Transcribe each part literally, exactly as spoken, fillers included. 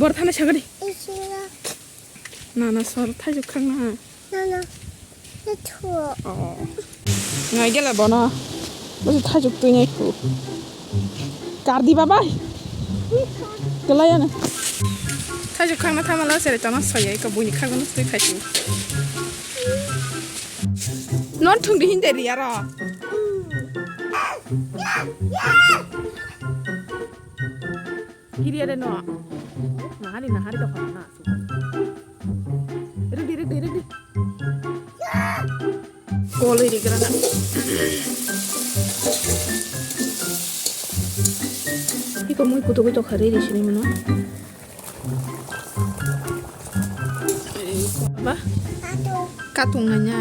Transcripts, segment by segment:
Bor thana sagadi. Isura. Nana sor thaijuk khangna. Nana. Itu. Oh. Ngai gela bono. Basi thaijuk tui nai khu. Kardi babai. Kelai ano. Thaijuk khangna thamala sere tama soyai ka buini khagano tui thaijuk. Non thung di hinde riaro. Kiriya de no. Nahari, nahari to kono na. Rudi, rudi, rudi. Kol iri grana. Iko mui kutu kutu khari iri sini mano. Ba? Katung nanya.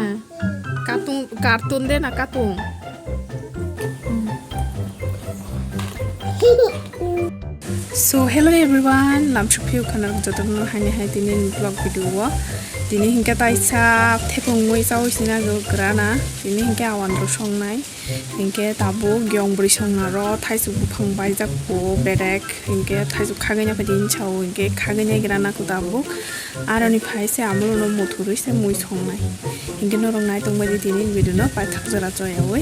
Katung, kartun de na katung. So, hello everyone, lamsuk phiu khana jotono haini hai tini vlog video o. Tini hinkhe taisa thepung mui chawi sina grana. Tini hinkhe awandro songnai. Hinkhe tabuk yong bwrwi songnaro thaisuk buphang baijak bo bedek. Hinkhe thaisuk khagwina phaidi hinwi sao hinkhe khagwina grana kho tabuk. Aroni phai se amulno muthurwi se mui songnai. Hinkhe norok nai tongbai di tini video no paithak jora choyawi.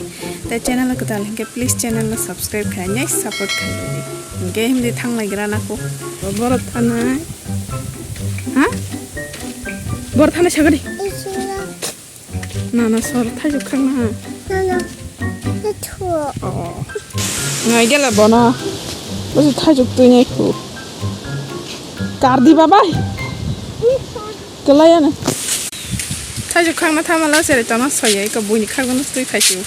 Tei channel kwtal hinkhe please channel no subscribe khainai support khaidi. Hinkhe himdi thanglai grana kho. Borok thanai. Ha? Borok thanai sagadi. Nana sor thaijuk khangna ha. Nana. Itu. Oh. Ngai gela bono. Basi thaijuk tui nai khu. Kardi babai. Kelai ano. Thaijuk khangna thamala sere tama soyai ka buini khagano tui thaijuk.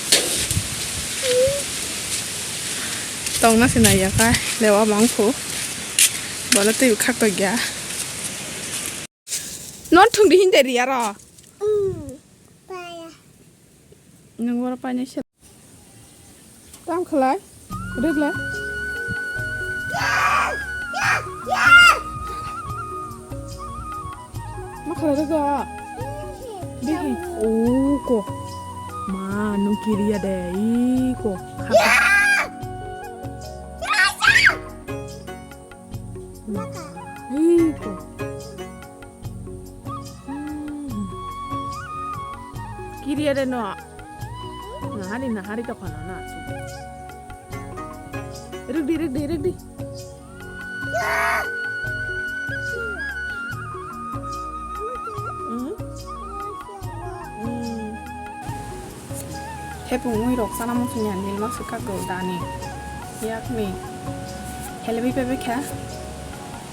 Tongna se nai ya ka lewa bang khu. Bono tui khak to gya. Non thung di hinde riaro. Mm, paya. Nung oro painai se. Tam khalai. Rwgla. Ma khalai rwgo. Bihi. O ko. Ma nung kiriya de. I ko. Khata. I ko. Hmm. Kiriya de no. Nahari, nahari to kono na. Rwgdi, rwgdi, rwgdi. Hmm? Hmm. Thepung mui rok sana muchungya nil ma swkak go dani. Yakni. Helebwi pebe kha.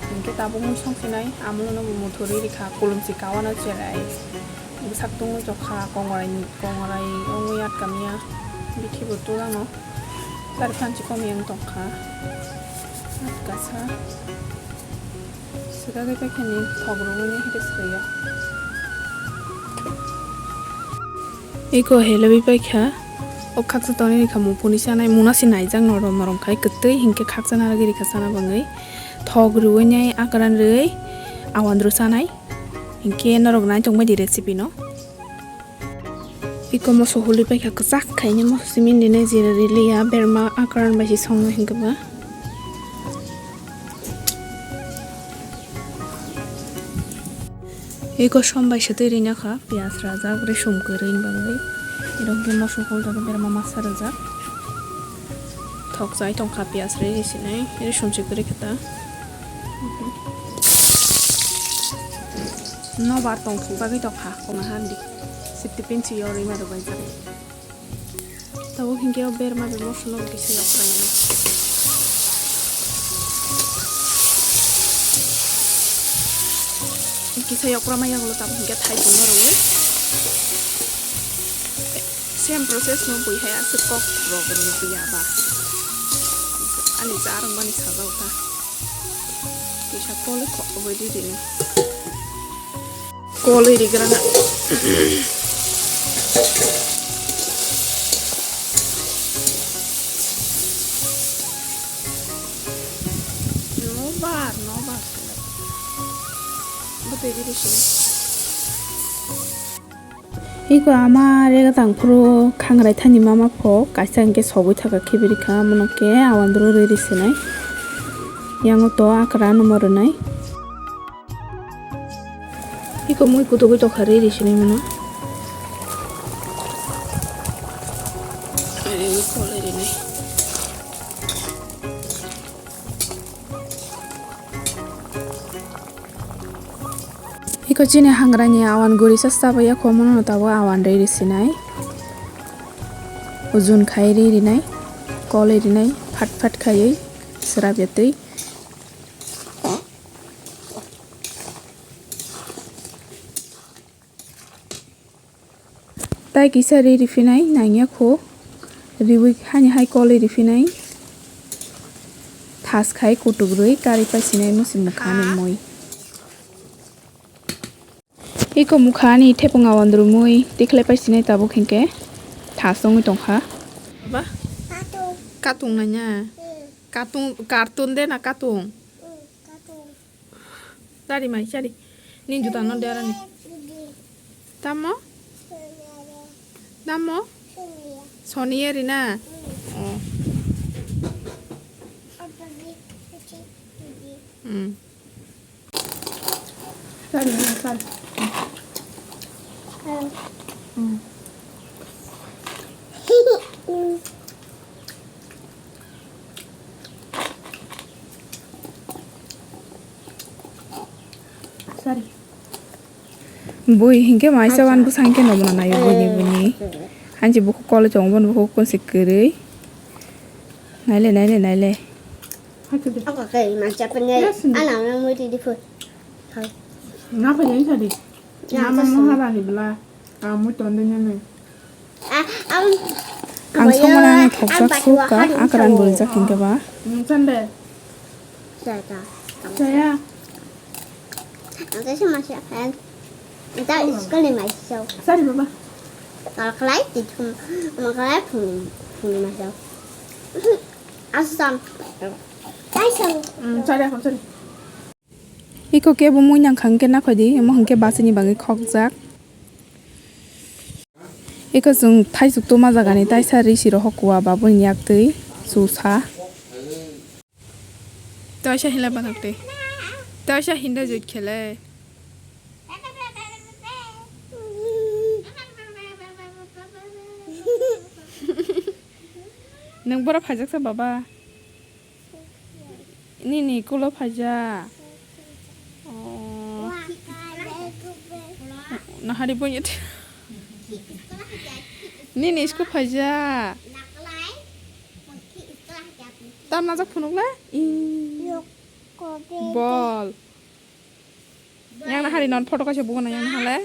Hinkhe tabuk mui songsinai, amulno bo muthurwi rikha, kulumsi kawana cherai. Bwsak tungwi tokha, kongrai, kongrai wngwi atkamiya. Bikhibo tulano. Chari phanchi komi wng tongkha. Atkasa. Swkagwi paikha ni thok rwmani hinkhe swraiyo. Eko helebwi paikha. O khaksa tonwi rikha mupuni chanai, muna se naijak norom norom khai kwtwi hinkhe khaksa narwgwi rikha chana bangwi. Thok rwui nai akran rwui awandru chanai. Hinkhe norok nai tongbai di recipe no. Eko moso hului paikha kwchak khaini moso simi nini jera riliya berma akran bai se songno hinkhe ba. Eko som bai se twi rina kha, piyaj rajak, resum kwrwi ni bagwi. Ero hwnkhe moso hul rok berma masa rajak. Thok chai tong kha, piyaj rwi rw sinai, resum se kwrwi khe ta. Nobar tong thok bagwi tong kha, kona handi. Sifte pinsi yo rima rw bai jak. Tabuk hinkhe o berma bai moso no kisa yokra ya. Kisa yokra ma yagulo tabuk hinkhe thaipung no rwui. Same process no bui hai aswk kok rok rwui ya ba. Ani cha rwng mani sajao ta. Kisa kol kok rwui di dini. Kol iri grana. Nobar, nobar. Bwtwi biri sini. Iko ama rega tangphuru khangrai thani mama pho kaisa hinkhe sogwi thaka khibiri kha, mono khe awandru riri sinai. Yango to akra no mo rwnai. Iko mui kutugwi tokha riri sinai mano. Riri kole rinai. Iko chini hangrani awan guri sa sabo ya khomono no tabo awan riri sinai. Ujun khai riri nai. Kole rinai. Phat phat khaiwi srap ya twi. Tai kisa ri riphinai nangya kho. Riwi hani hai kole riphinai. Thas khai kutuk rwi kari paisinai musi mukha ni mui. Iko mukha ni thepung awan rumwi tikhlai paisinai tabuk hinkhe thas wngwi tongkha. Ba? Katung. Katung nanya. Hmm. Katung, kartun de na katung? Hmm, katung. Chari mai, chari. Ni juta no derani. Tamo? Tamo? Sonia rina? Oh. Hmm. Chari, chari. Hmm. Sorry. Bui hinkhe maisa wan bwsa hinkhe nobo na naio buini buini. Hansi bukhuk college tongo bono bukhuk konsi kwrwi. Naile naile naile. Ako khe mancha pene ana na mui di di phu. Na pha jeng sadi. Mama mo hara ni bla. Ang mui tonde nene. Ang songmani thokjak suk ka akran buljak hinkhe ba. Sande. Saya. Ang khe sama siya kan. Ita school ni mai so. Sari baba. Kalau kelai di thum, mau kelai phung phung mai so. Asam. Tai so. Sari, sari. Iko kebo mui nang kha hwnkhe nakhoi di, omo hwnkhe bachini bagwi khokjak. Iko chwng thaisuk tuma jagani taisa risi rohok kua babuni yak twi chusa. Taisa hinla bathak twi. Taisa hinda jut khele. Nwng bora phaijak sa baba? Nini school o phaija. Oh. Nahari bo yet. Nini school phaija. Tam najak phunuk le? Ih. Bol. Yang nahari non photo kaisa bugo na yang nahale.